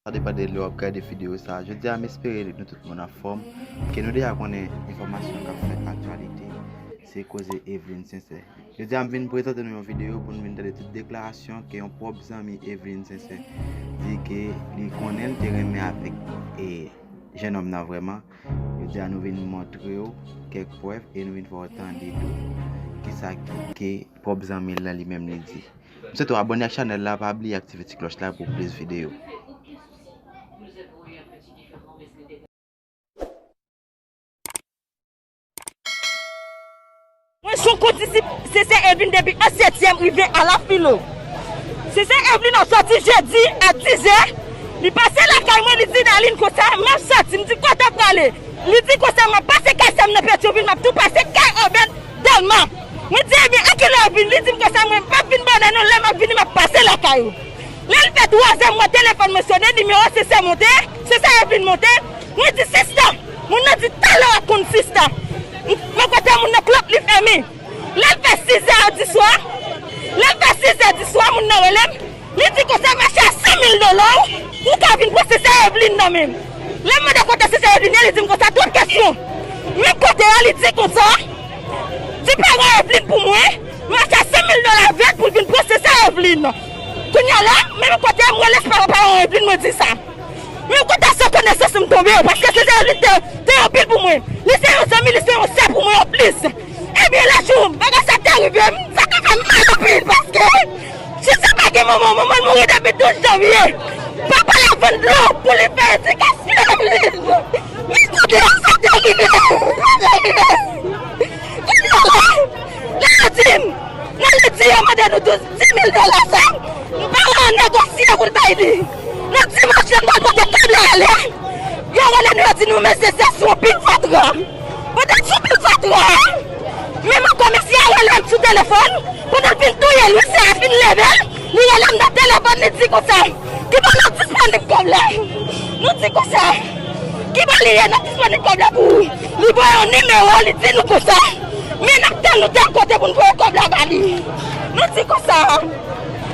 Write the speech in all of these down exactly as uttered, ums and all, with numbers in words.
Sa depann de lè w ap gade videyo sa. Jodi a, m espere nou tout moun anfòm, ke nou deja konnen enfòmasyon k ap fè aktyalite, se koze Eveline Sincère. Jodi a, m vin prezante nou yon videyo pou nou vin tande tout deklarasyon ke yon pwòp zanmi Eveline Sincère di ke li konnen l te renmen avèk, e, jennonm nan vrèman. Jodi a, nou vin montre w kèk prèv e nou vin fè w tande tou kisa ke, ke pwòp zanmi l lan li menm li di. M swete w abòne ak chanèl la, pa bliye aktive ti klòch la pou plis videyo. Mwen se yon kondisip Sincère Eveline depi an setyèm rive a la filo. Sincère Eveline ap sòti jedi a dizè. Li pase lakay mwen, li di Darline konsa, "M ap sòti." M di, "Kote w prale?" Li di konsa, "M ap pase kay Sam nan Petyonvil, m ap tou pase kay Obed Dèlma." Mwen di, "Ebyen, a kilè w vin?" Li di m konsa, "Mwen p ap vin bonè non, lè m ap vini, m ap pase lakay ou." Lè l fè twazè, m wè telefòn mwen sonnen, nimewo Sincère monte, Sincère Eveline monte. Mwen di, "Sista." Moun nan di, "Talè w ap konn sista." M, mwen kote moun nan klop li fèmen. Lè l fè sizè a di swa, lè l fè sizè di swa, moun nan rele m, li di konsa, "M achte a san mil dola w, ou ka vin pran Sincère Eveline nan men m." Lè m mande kote Sincère Eveline ye, li di m konsa, "Twòp kesyon." Men kote a, li di konsa, "Di paran Eveline pou mwen, m achte a san mil dola vèt pou l vin pran Sincère Eveline." Kounye a la, menm kote a, m rele paran Eveline, mwen di sa. Men kote a se konesans m tonbe, paske se, se, li te, te anpil pou mwen. Li se yon zanmi, li se yon sè pou mwen anplis. Ebyen, lè jou bagay sa te rive m, sa te fè m mal anpil, paske Sincère pa gen manman, manman l mouri depi douz janvye. Papa l ap vann dlo pou li fè edikasyon li. Men kote a sa te rive m. Kounye a la, lè yo di m, nan ledi yo mande nou douz, dis mil dola sa, m pa negosye pou l bay li. Nan dimanch la, m al pote kòb la ale. Yo rele nou, yo di nou, "Mesye, se sou pil fatra." Pandan sou pil fatra, menm ankò, mesye a rele m sou telefòn, pandan l fin touye l, mesye a fin leve l, li rele m nan telefòn, li di konsa, "Kiba nou disponib kòb la?" Nou di konsa, "Kiba li ye, nou disponib kòb la pou ou." Li voye yon nimewo, li di nou konsa, "Men n ap tann nou tèl kote pou n voye kòb la ba li." Nou di konsa,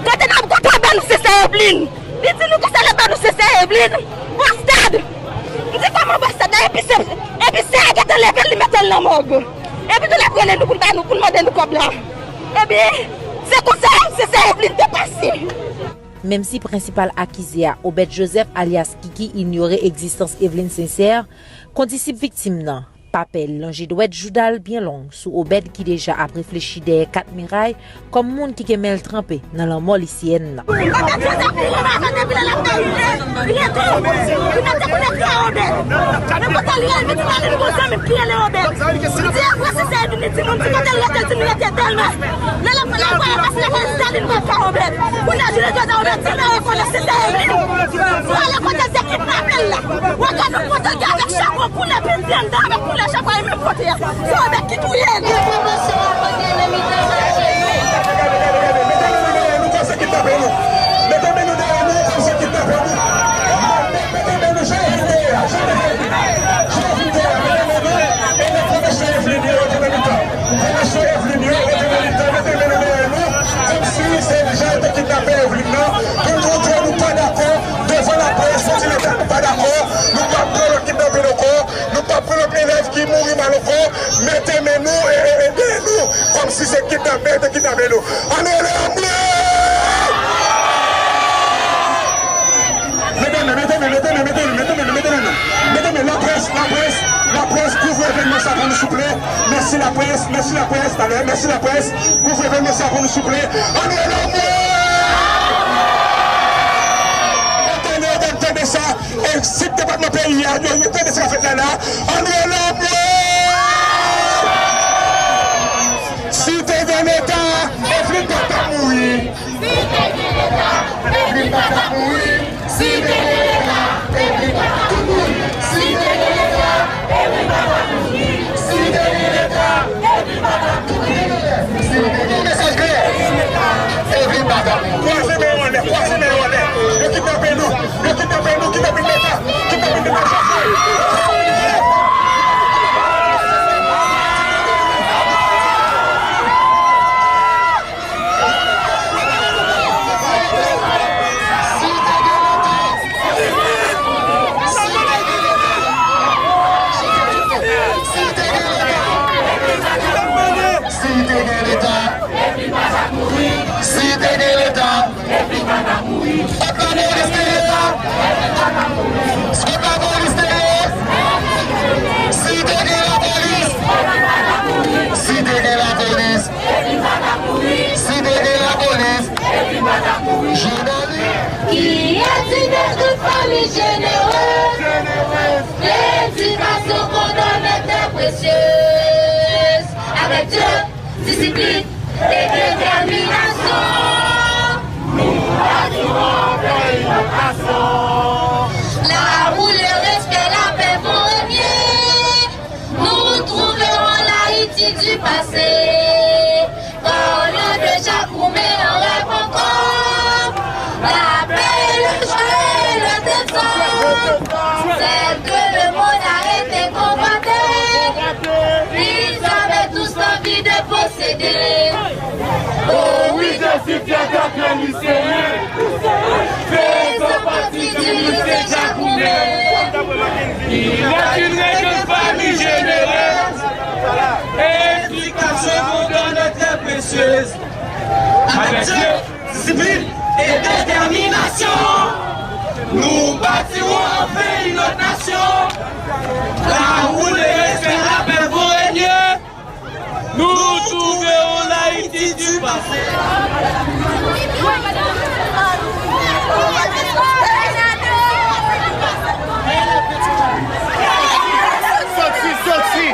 "Kote n ap, kote w ba nou Sincère Eveline?" Li di nou konsa l ap ba nou Sincère Eveline Bostad. M di, "Kòman Bostad la?" Epi se, epi sè a gentan leve l, li mete l nan mòg. Epi tou l ap rele nou pou l ba nou, pou l mande nou kòb la. Ebyen, se konsa Sincère Eveline te pase. Menm si prensipal akize a, Obed Joseph alyas Kiki, inyore egzistans Eveline Sincère, kondisip viktim nan pa pè lonje dwèt jouda l byen long sou Obed ki deja ap reflechi dèyè kat miray kòm moun ki gen men l tranpe nan lanmò lisyèn nan. Obed Joseph, li gen madan depi lè l ap dèyè. Li rete, li mete koulè kè Obed. Men kote l ye, li di Darline gon zanmi ki rele Obed. Li di apre se sa, li di moun, di kote l rete, li di li rete Dèlma. Lè l ap, lè l voye pase lakay Darline, mwen fè Obed. Kounye a, jounen jodi a, Obed di nan rekonèt se sa, li. Vwala kote se kidnape l la. Wè gade yon pòtèy avèk chapon koulè piti anndan, avèk koulè chapon e menm kote a. Se Obed ki touye l. Mete men nou dèyè nou kòm se kidnape nou. Mete men nou dèyè nou kòm se kidnape nou. Mete men nou jan Eveline ye a, jan Eveline ye a. Jan Eveline ye a, mete men nou. E mete men Eveline yo, rete nan mitan. Mete men Eveline yo, rete nan mitan. Mete men nou dèyè nou. Kòmsi se jan yo te kidnape Eveline nan. Pou nou montre nou pa dakò. Devan laprès, pou di Leta nou pa dakò. Nou p ap pran lòt kidnapin ankò. Nou p ap pran lòt elèv ki mouri mal ankò. Mete men nou e, e, e dèyè nou. Kòmsi se kidnapè te kidnape nou. Ann rele anmwe! Medam, mete men, mete men, mete men, mete men, mete men, mete men, laprès, laprès, laprès, kouvri evènman sa pou nou, souple. Mèsi laprès, mèsi laprès, talè, mèsi laprès, kouvri evènman sa pou nou, souple. Ann rele anmwe! Tande, tande, tande sa. E sit depatman peyi a, yo, yo tande sa k ap fèt la la. Ann rele anmwe! Si te gen Leta, Eveline pa t ap mouri. Si te gen Leta, Eveline pa t ap mouri. Si te gen Leta, Eveline pa t ap mouri. Si te gen Leta, Eveline pa t ap mouri. Si te gen Leta, Eveline pa t ap mouri. Mesaj klè. Eveline pa t ap mouri. Kwaze men yo anlè, kwaze men yo anlè. Yo kidnape nou, yo kidnape nou, kidnape Leta, kidnape Leta. Généreuse, l'éducation qu'on donne est très précieuse. Avec Dieu, discipline et détermination, nous bâtirons un pays de nation. Là où le respect, la paix vont régner, nous retrouverons l'Haïti du passé. Parlons de Jacques Roumain, on rêve encore. La paix et le joie et le trésor, celle que le monde a été convoité. Ils avaient tous envie de posséder. Oh oui, je suis fier d'être un lycéen. Faisant partie du lycée Jacques Roumain. Il est une règle de famille généreuse. Éducation qu'on donne est très précieuse. Avec Dieu, discipline et détermination, nous bâtirons enfin une autre nation. Là où le respect, la paix vont régner, nous trouverons l'Haïti du passé. Soti, soti.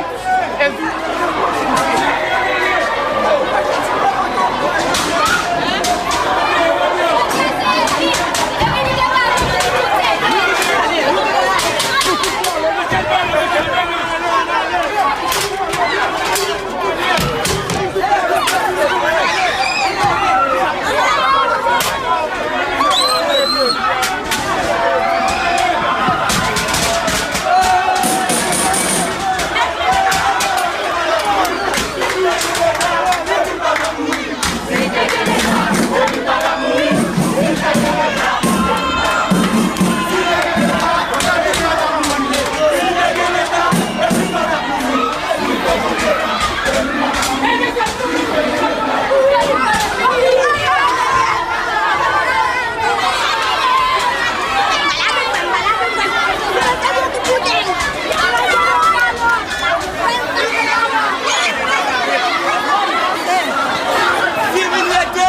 Timoun rete!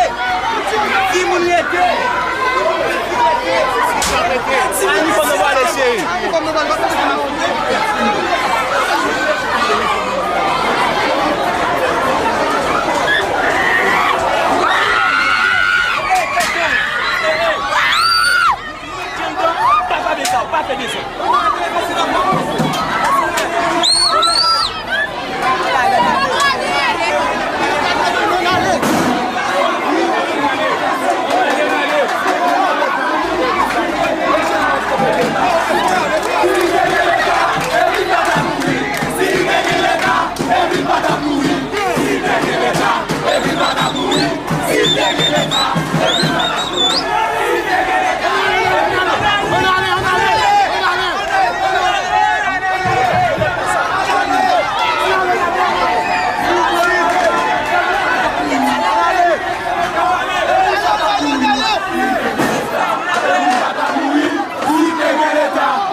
Timoun rete! Ann, kòman w ale, cheri? Pa, pa fè dezòd, pa fè dezòd.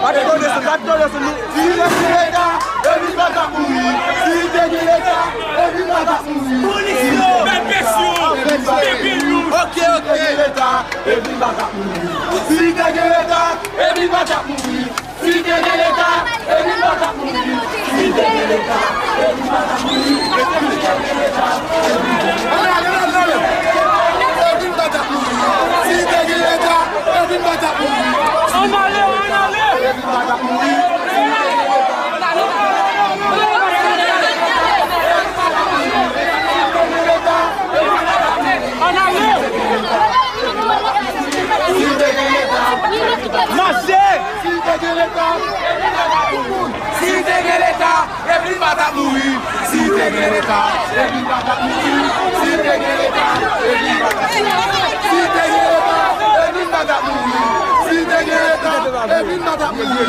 Pa t konnen se, pa t konnen se nou. Si te gen Leta, Epi pa t ap mouri. Si te gen Leta, epi pa t ap mouri. Polis yo, fè presyon, fè pil lous. Ok, ok. Si te gen Leta, epi pa t ap mouri. Si te gen Leta, epi pa t ap mouri. Si te gen Leta, epi pa t ap mouri. Si te gen Leta, epi pa t ap mouri. Si te gen Leta, epi pa t ap mouri. Epi pa t ap mouri. Ann ale, ann ale. Epi pa t ap mouri. Ann ale. Mache. Si te gen Leta, epi pa t ap mouri. Si te gen Leta, epi pa t ap mouri. Si te gen Leta, epi pa t ap mouri. Si te gen Leta, epi pa t ap mouri. Si te gen Leta, epi pa t ap mouri.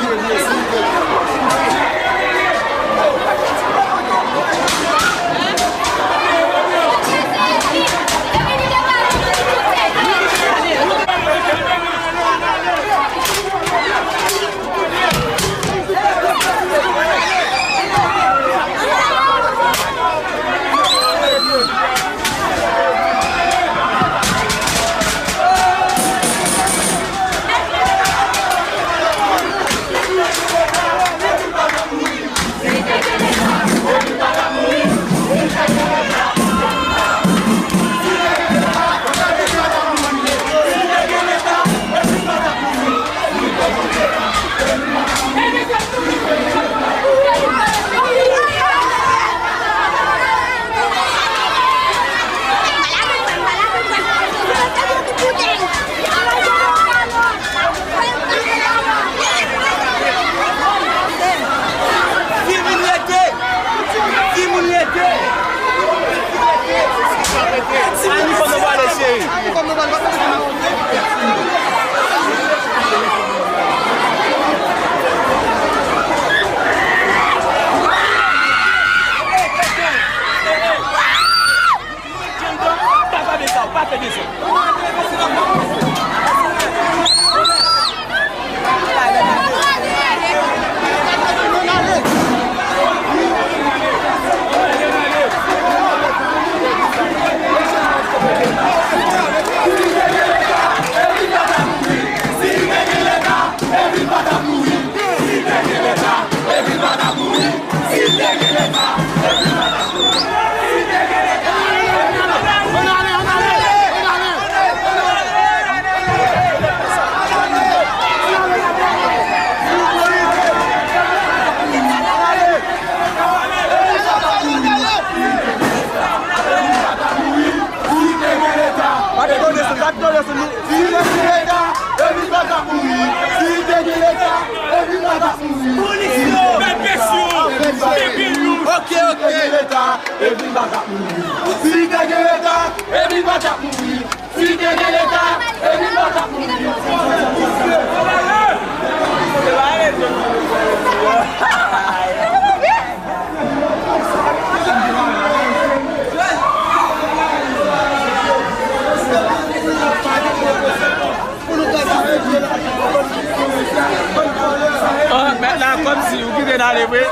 Evin pa t ap mouri. Si te gen Leta, Evin pa t ap mouri. Si te gen Leta, Evin pa t ap mouri. Ah, mèt la, kòmsi ou kite n ale vre.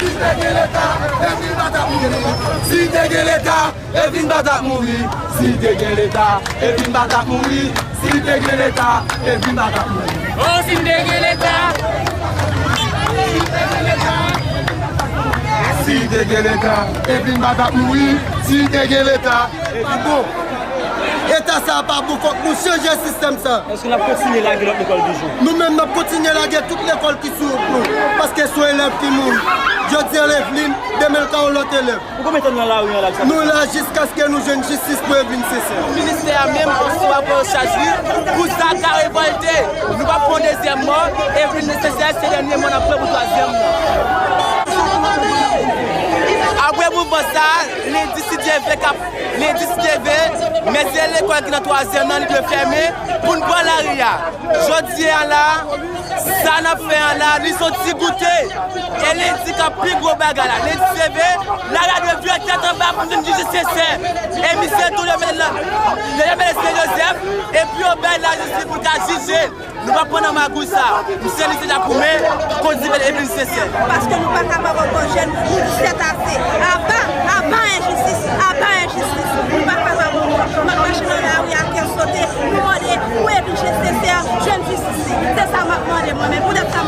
Si te gen Leta, Evin pa t ap mouri. Si te gen Leta, Evin pa t ap mouri. Si te gen Leta, Evin pa t ap mouri. Si te gen Leta, Evin pa t ap mouri. Oh, si te gen Leta. Si te gen Leta, Evin pa t ap mouri. Si te gen Leta, Evin bon. Eta sa a pa bon, fòk nou chanje sistèm sa. Èske n ap kontinye lage lòt lekòl toujou? Nou menm, n ap kontinye lage tout lekòl ki sou wout nou. Paske se yon elèv ki mouri. Jodi a, l Evelyn, demen l ka yon lòt elèv. Pou konbyen tan nou nan lari an la? Nou la jiskaske nou jwenn jistis pou Evelyn Sincère. Ministè a menm, an sou apre chaj li, pou sa ka revòlte. Nou p ap pran dezyèm mò, Evelyn Sincère se dènye mò n ap pran pou twazyèm mò. Apre mouvman sa, lendi si Dye vle k ap, lendi si Dye vle, men se lekòl ki nan twazyèm nan, li dwe fèmen pou n pran lari a. Jodi a la, sa n ap fè an la, li se yon ti goute. E lendi k ap pi gwo bagay la. Lendi se ve, lari a dwe vire tèt anba pou n vin jije Sincère. E misye tou, yo mete l nan, yo mete Sen Jozèf, epi yo bay lajistis pou l ka jije. Nou p ap pran nan magouy sa. Misye li se Jakoumen, kondisipèn Evelyn Sincère. Paske nou pa kapab ankò jèn, nou di sèt ase. Aba, aba enjistis, aba enjistis. Nou pa kapab ankò. M ap mache nan lari a kè sote, nou mande pou Evelyn Sincère jwenn jistis li. Se sa m ap mande mwen menm. Poutèt sa m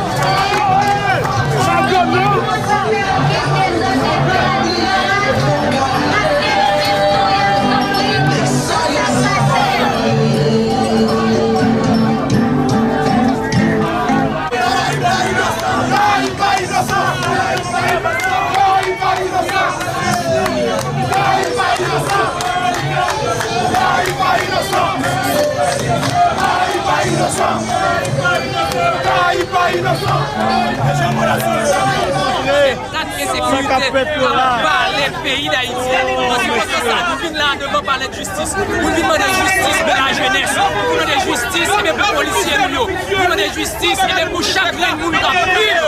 Gad ensekirite k ap vale peyi Dayiti. Nan sèkonstans sa, nou vin la devan palè jistis. Pou vin mande jistis pou lajenès. Pou mande jistis, ebyen, pou polisye nou yo. Pou mande jistis, ebyen, pou chak grenn moun k ap viv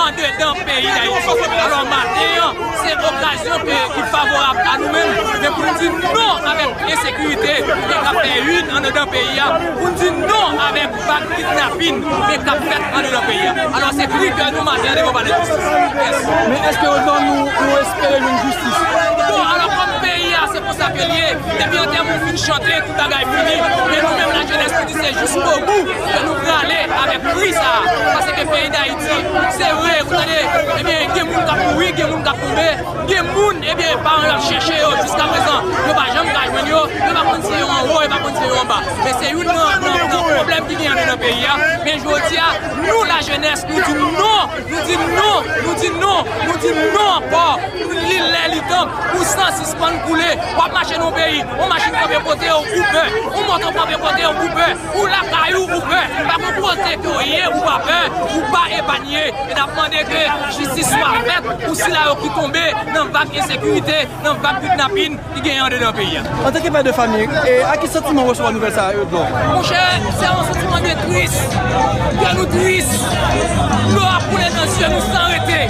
andedan peyi Dayiti. Alò, maten an, se okazyon ke, ki favorab a nou menm, men pou nou di non avèk ensekirite e k ap fè youn andedan peyi a. Pou nou di non avèk vag kidnapin men k ap fèt andedan peyi a. Alò, se kri kè nou maten an devan palè jistis. Yes. Men èske yo ban nou yon espere jwenn jistis? Bon, alò, kòm peyi a, se konsa ke l ye. Depi antèman fin chante, tout bagay fini. Men nou menm, lajenès, nou di se jiskobou ke nou prale avèk kri sa a. Paske peyi Dayiti, se vre, ou tande, ebyen, gen moun k ap mouri, gen moun k ap tonbe. Gen moun, ebyen, paran yo ap chèche yo jiskaprezan, yo pa janm ka jwenn yo, yo pa konn si yo anwo, yo pa konn si yo anba. Men se youn nan, nan, nan pwoblèm ki genyen nan peyi a. Men jodi a, nou lajenès, nou di non, nou di non, nou di non, nou di non ankò pou li lè li tan pou san sispann koule. W ap mache nan yon peyi, yon machin kanpe kote w, ou pè, yon moto kanpe kote w, ou pè. Ou lakay ou, ou pè. Pa gen kote ke w ye, ou pa pè, ou pa epanye. E n ap mande ke jistis swa Fèt pou sila yo ki tonbe nan vag ensekirite, nan vag kidnapin ki genyen andedan peyi a. Antanke pè de fanmi, e, ak ki santiman w resevwa nouvèl sa yo di w? Monchè, se yon santiman de tris. Kè nou tris. Dlo ap koule nan zye nou san rete.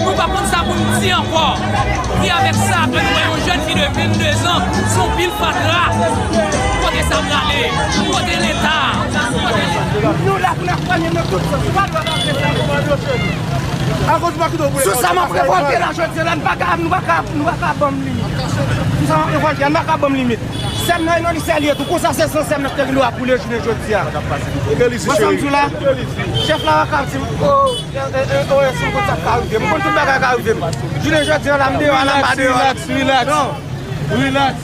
Nou pa konn sa pou n di ankò. Di avèk sa, ke nou wè yon jèn fi de vennde zan, se yon pil fatra. Kote sa prale? Kote Leta? Kote Leta? Nou la pou n akonpanye nan tout sans. Nou pa dwe ap fè sa. Sou sa m ap revòlte la jodi a la, nou pa ka, nou pa ka, nou pa ka ban m limit. Sou sa m ap revòlte a, nou pa ka ban m limit. Sè m nan, e nan li sè l ye tou. Konsa se san sè m nan k te gen dwa koule jounen jodi a. Ou konprann sa m di w la? Chèf la pa ka di m, o, e, e, e, o, e, si m konn sa k ka rive m. M konn tout bagay ka rive m. Jounen jodi a la, m deyò a la, m pa deyò a la. Relax, relax, relax. Non. Relax.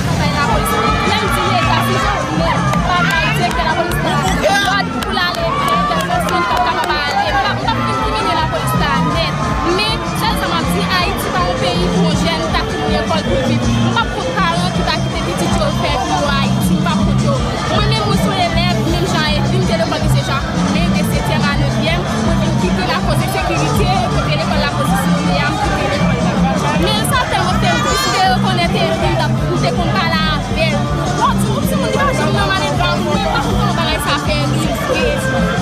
Travay lapolis. Lè m di Leta, si Jovenel pa bay direktè lapolis la lòd pou l ale fè entèvansyon, li p ap kapab ale. M p ap, m p ap inkrimine lapolis la nèt. Men, sèl sa m ap di, Ayiti pa yon peyi pou yon jèn ta fin lekòl pou l viv. M p ap kont paran ki ta kite pitit yo fè pou yo Ayiti. M p ap kont yo. Mwen menm, mwen se yon elèv, menm jan a Edwin, m te lekòl misye Jacques Poulain de setyèm a nevyèm, mwen vin kite lakoz ensekirite, kote lekòl la pozisyone a, m kite lekòl la. Men sa tèlman fè m tris, m te rekonèt Edwin, m t ap, m te konn pale avè l. Bon, ti moun, ti moun, li pa janm nan mal edwa, mwen pa konn kòman bagay sa fè rive. M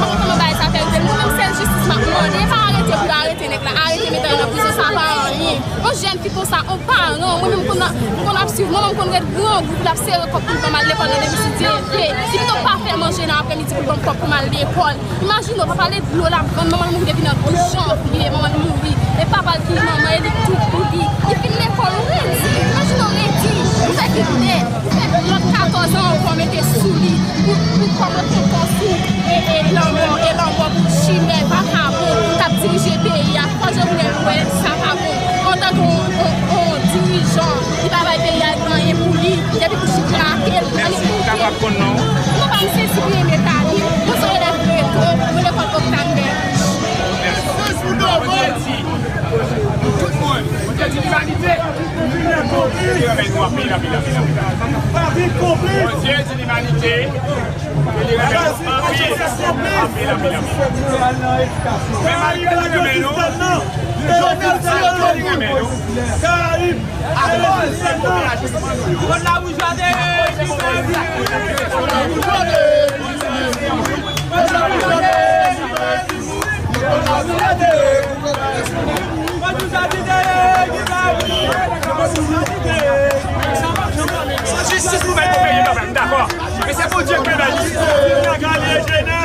pa konn kòman bagay sa fè rive. Mwen menm, sèl jistis m ap mande, pa arete pou yo arete nèg la, arete mete l nan prizon, sa pa anyen. Yon jèn fi konsa, yon paran, mwen menm m konn, m konn ap swiv manman m konn ret grangou pou l ap sere kòb pou l ban m al lekòl nan depi si Dye vle. Li pito pa fè manje nan aprèmidi pou l ban m kòb pou m al lekòl. Imajine w, papa l e dlo l ap vann, manman l mouri depi nan douz janvye, manman l mouri. E papa l ki manman, e li k tout pou li. Li fin lekòl, ou redi. Imajine w redi. Ou fè kidnè, ou fè lòt katòz an ankò mete sou li. Pou, pou kòman kontan sou e, e lanmò, e lanmò pou chimè, vakabon, k ap dirije peyi a. Fò Jovenel wè sa pa bon. Antanke yon, yon, yon dirijan, li pa bay peyi a anyen pou li, depi pou chita ake l. Mèsi, m kapab konn non w? Non, pa misye Cyprien Métalis. Mwen se yon elèv Reto, mwen lekòl Octave Mervich. Bondye di, tout moun, Bondye di limanite. Bondye renmen nou anpil, anpil, anpil, anpil. Bondye di limanite. Li renmen nou anpil, anpil, anpil, anpil. Men malgre li renmen nou, Jovenel di ankò li renmen nou. Akoz de koperasyon nou yo. Jistis pou mèt pou peyi nou, m dakò. Men se Bondye k mèt jistis.